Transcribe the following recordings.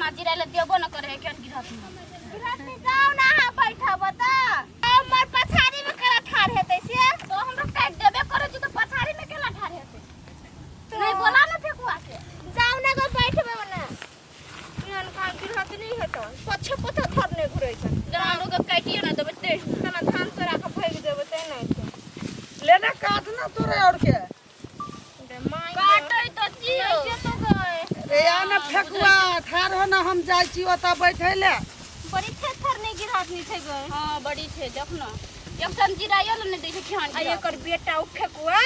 अपना जिराय ले देबो न करे है केहन गिरहत गिरहतनी जाओ ना अहाँ बैठब त हमर पछाड़ी में केना ठाढ़ हेतै से तो हमरा काटि देबे करे छी तो पछाड़ी में केना ठाढ़ हेतै नहीं बोला ना फेकुआ के जाओ ना गो बैठबे ओने एहन काम गिरहतनी हेतौ पछे पछे थरने घुरै छै जब हम लोग के काटियो ना देबै ते केना धान चोरा के भागि जेबै ते नहि छै लेने काट ना तोरे और के काटै तो छियो रे आ ना फेकुआ ठाढ़ हो ना हम जाइ छी ओतऽ बैठै ले बड़ी थेथर नहि गिरहतनी छै गै हां बड़ी छै देख ना एक सन जिरायो ले नहीं दै छै केहन आ एकर बेटा उ फेकुआ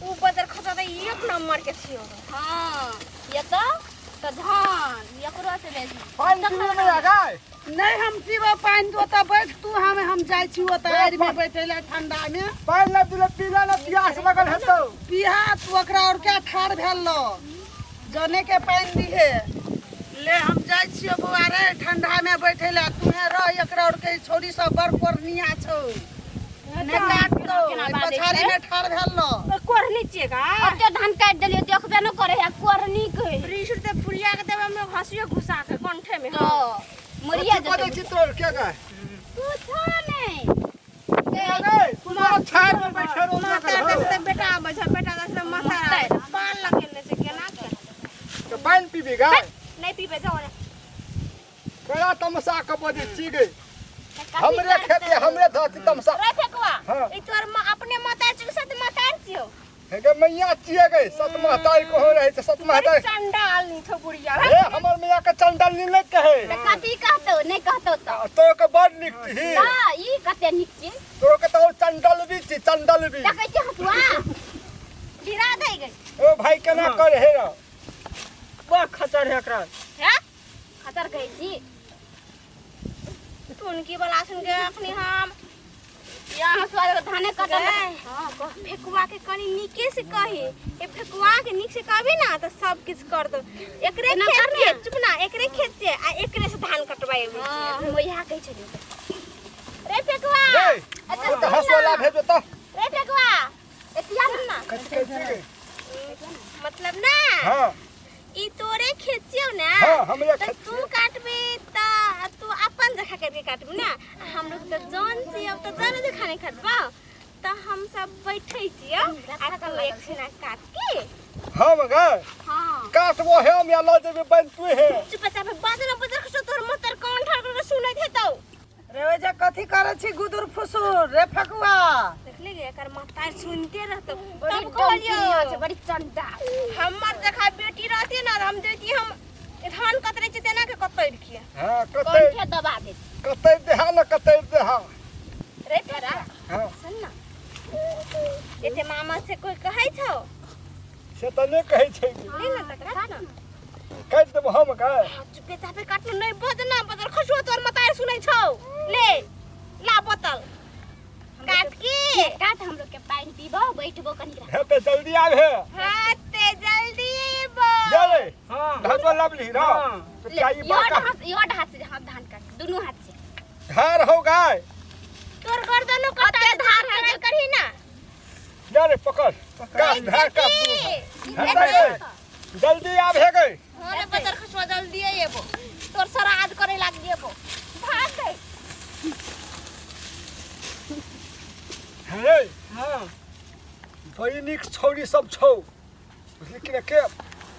उ बदर खसा तऽ एक नंबर के छियो हां ये तो तो धान एकरो से बेसी पानि पीबै नहि गाय नहीं हम पीबो पानि तू ओतऽ बैठ तू हम हम जाइ छी ओतऽ आड़ि में बैठै ले ठंडा में पानि नहि पीले पीला ने प्यास लगल हेतौ पीहा तू ओकरा और क्या ठाढ़ भेल लो जने के पानि दिहे ले हम जाइ छियो बौआ रे ठंडा में बैठै ले तूहे रह एकरा और के छौड़ी सब बड़ कोरनिया छौ नहि काटतौ केना एहि बाजै पछाड़ी छै? में ठाढ़ भेल लो कोढ़नी छियै का ओते धान काटि देलियै देखबे न करे है कोरनी के बीस रुपये पुड़िया के देबै हम हंसियो घुसा के कंठे में तो मरिया कथी बजै जेतै छी तोर के गाय कुछो नहीं रे तू तो छाया में बैठल रहो माता देखते बेटा आबै छै बेटा देखते माता आबै छै पान लगेने छै केना के तऽ पानि पीबी गाय नहि पीबै जाओ ने केना तमसा के बजै छी गे हमरे खेत हमरे धरती तमसा रे फेकुआ हाँ। ई तोर माँ अपने माता छी सत माता छियो हे गे मैया छियै गे सत महतारी कहो रहै छै सत महतारी चंडाल नी छौ बुढ़िया हे हमर मैया के चंडल नी नहि कहै तऽ कथी कहतौ नहि कहतौ तऽ तो के बड़ नीक छी ना ई कते नीक छी तो के तो चंडल भी छी चंडल भी देखै छी हसुआ गिरा दे गई ओ भाई केना कर हे रे बड़ खचर है एकरा हैं खतर कहै छी टुनकी वाला सुन के अखनी हम यहाँ हसुआ लऽ कऽ धाने कटल गै, हँ कह फेकुआ के कनी नीके से कही ए फेकुआ के नीक से कहबी ना त सब किछ कर दो एकरे एना खेत कर ने। से चुप ना एकरे खेत से आ एकरे से धान कटवाए हँ हम इएह कहै छलियै रे फेकुआ रे अच्छा ओ तऽ हसुआ भेजो तऽ रे फेकुआ एतिया ना कथी कहै छी गे मतलब ना हँ ई तोरे खेत छियौ ना हाँ, हमरे त खेत तू काटबी त तू अपन जखा करके काटबी ना आ हम लोग त जन छियौ त जन जखा नहीं काटबा त हम सब बैठै छियौ आ तू एक छिना काट के हम गे हँ काटबो हम या लऽ जेबै बन तू हे चुप चाप बाजन बजर खसो तोर मतर कान ठाड़ करके सुनैत हेतौ रे ओइ जे कथी करै छी गुदुर फुसुर रे फकुआ देखले गे एकर माता सुनते रहतौ बड़ी तब कहलियौ डमकिनिया छै बड़ी चंडा हमर जखा बेटी रहती ना हम जैती हम धान कतरे छी तेना के कतरि के हँ कतै कंठे दबा दे कतै देहा न कतै देहा रे फेरा हँ सुन ना एते मामा से कोई कहै छौ से तऽ नहि कहै छै ले ना त काट ना काटि देबो हम गाय चुपे चापे काट ना नहीं बजना बदल खसुआ तोर मतार सुनै छौ ले ला बोतल काट के काट हम लोग के पानी पीबो बैठबो कनी हे ते जल्दी आबे हाँ ते जल्दी अइबो जा रे हाँ धजवा लाबली र हाँ। तो क्या ई यो बड़का हाथ यो हाथ से हाथ धान काट दुनू हाथ से धार हो गाय तोर गर्दनो कटा धार है जे करही ना जा रे पकड़ काट धार काट तू जल्दी आबे गई हाँ रे बदर खसुआ जल्दी अइबो तोर श्राद्ध करे लाग जेबो भाग गई हे हाँ बड़ी नीक छौड़ी सब छौ बुझली कि ने के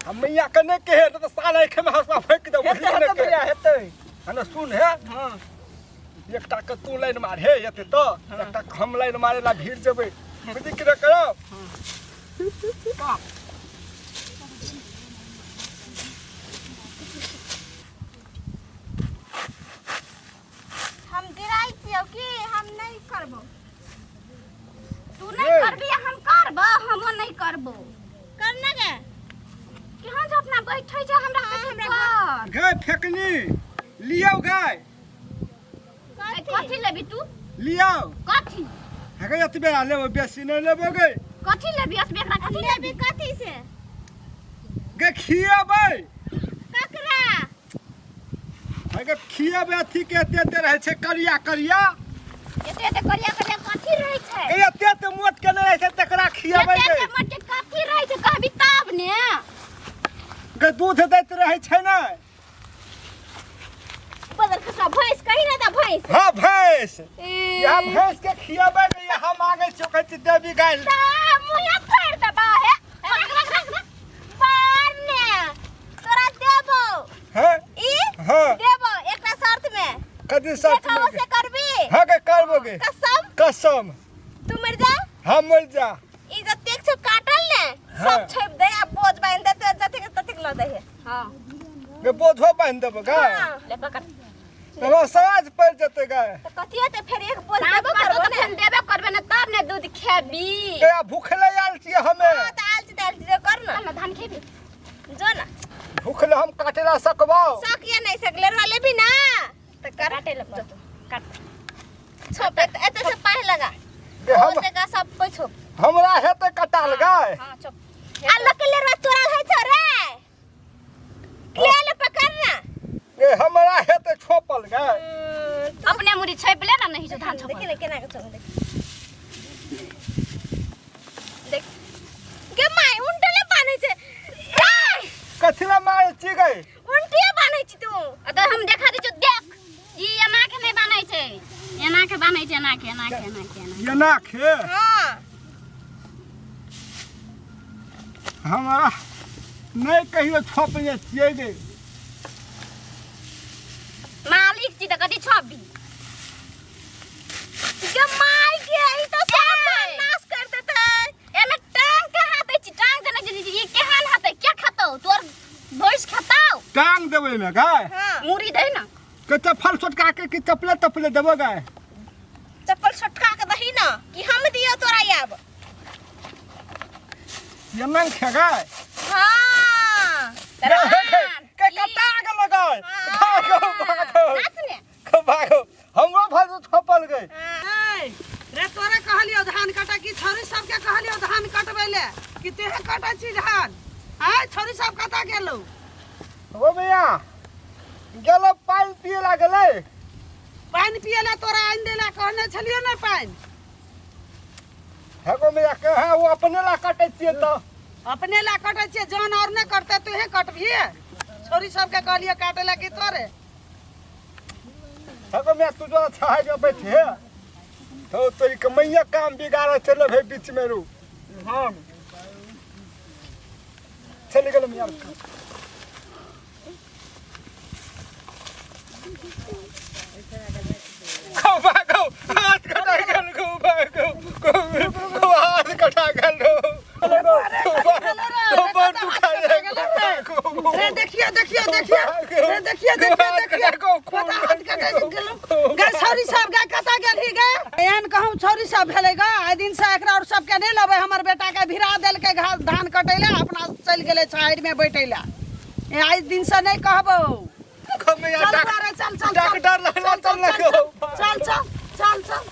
हम मैया के नहि कहे तऽ साल आँखि में हंसुआ फेंक देब बुझली हेतै कि ने हेतै के भैया हेतै हने सुन हे हाँ एकटा के तू लाइन मार हे एते तऽ एकटा के हम लाइन मारे ला भीड़ जेबै बुझली कि ने करब हम गिराई छियौ कि हम नहीं करबो तू नहीं ए। करबी हम करबो हमो नहीं करबो करना गे केहन जे अपना बैठै छै हमरा हाँ, कहै छै हमरा कर गाय फेकनी लियौ गाय ए, कथी लेबी तू लियौ कथी हे एतबे आ लेबो बेसी नहि लेबो गे कथी लेबी एतबे एकरा कथी लेबी लेबी कथी से गे खिएबै ककरा हे गे खिएबै अथी के एते एते रहै छै करिया करिया एते एते करिया करिया कथी रहै छै गे एते एते मोट के नहि रहै छै तकरा खिएबै एते गे एते मोट के कथी रहै छै कहबी तब ने गे दूध दैत रहै छै ने भैंस हाँ भैंस ए, यहाँ भैंस के खियाबै के यहाँ मांगे छियो कहै छी देवी गाय ता मुँह फाड़ देबा हे रख रख रख रख बार ने तोरा देबो हैं ई हाँ देबो एकटा शर्त में कथी साथ देखाओ में से करबी हाँ के करबोगे कसम कसम तू मर जा हम मर जा ई जतेक छौ काटल ने हाँ। सब छोप दे आ बोझ बांध दे तो जतेक ततेक ल दे हां गे बोझो बांध देबो गाय हाँ। ले पकड़ तब समाज पड़ जेतै गाय तो कथी हेतै फेर एक बोझ साँझ देबो पड़तौ करबो तऽ ने फेर देबे करबे ने तब ने दूध खेबी के भूखले आयल छियै हमे हाँ तो आयल छी तऽ आयल छी जो कर ना चल ना धान खेबी जो ना भूखले हम काटे ला सकबो सक या नहीं सकले वाले भी ना तो कर काटे ले पड़तौ काट छोप एते से पाह लगा गे हम ओते का सब कोई छोप हमरा हेतै कटाल गाय हां चुप आ लोग के लेरवा तोरा है छो रे ले ले पकड़ ना गे हमरा हेतै छोपल गाय अपने मुरी छोप ले ना नहीं जो धान छोप देखी ना केना के छोप देख देख गे माय उल्टले बान्है छै ए, कथी ला मारै छी गै उल्टिए बान्है छी तू आ तऽ हम देखा दै छियौ देख ई एना के नहि बान्है छै एना के बान्है छै एना के एना के एना के एना एना खे हाँ हमरा नहि कहियो छोपने छियै गे मालिक छी तऽ कथी छोपबी गे माय गे ई तो सब धान नाश कर देतै एमे टांग कहाँ दै छी टांग देने छी ई केहन हेतै के खेतौ तोर भैंस खेतौ टांग देबै एहिमे गाय हाँ मुरी दे ना कते फल छोटका के कि चपले तपले देबो गाय चप्पल छोटका के दही ना कि हम दियो तोरा आब एना खे गाय हाँ के कटा के लगाय भागो भागो नाच ने भागो हमरो भागो छोपल गई ए, रे तोरे कहलियो धान कटा कि छौरी सबके कहलियो धान कटबै ले कि तेहे कटै छी धान आय छौरी सब कतऽ गेलौ ओ भैया गेलो पानि पिए लागलै पानि पिए ला तोरा आनि देला कहने छलियो ने पानि हेगो भैया के है वो अपने ला कटै छियै तऽ अपने ला कटै छियै जौन और नहि कटतै तोहे कटबिहे छौरी सबके कहलियो काटे ला कि तोरे हेगो भैया तू जो छाय जो बैठे तो तो एक मैया काम बिगाड़ चले भाई बीच में रू हाँ चले गेल मियाँ गो भागो हाथ कटा गेल गो भागो गो हाथ कटा गेल गो रे देखियो देखियो देखियो रे देखियो देखियो देखियो कता हाथ कटा गेलो गे छौरी सब गे कता गेलही गे एहन कहूँ छौरी सब भेलै गे आइ दिन से एकरा और सबके नहि लेबै हमर बेटा के भिड़ा देलकै घास धान कटै ला अपना चलि गेलै छाहरि में बैठै ला ए आइ दिन से नहि कहबौ चल बारे चल चल चल डॉक्टर लग चल चल चल चल चल चल चल।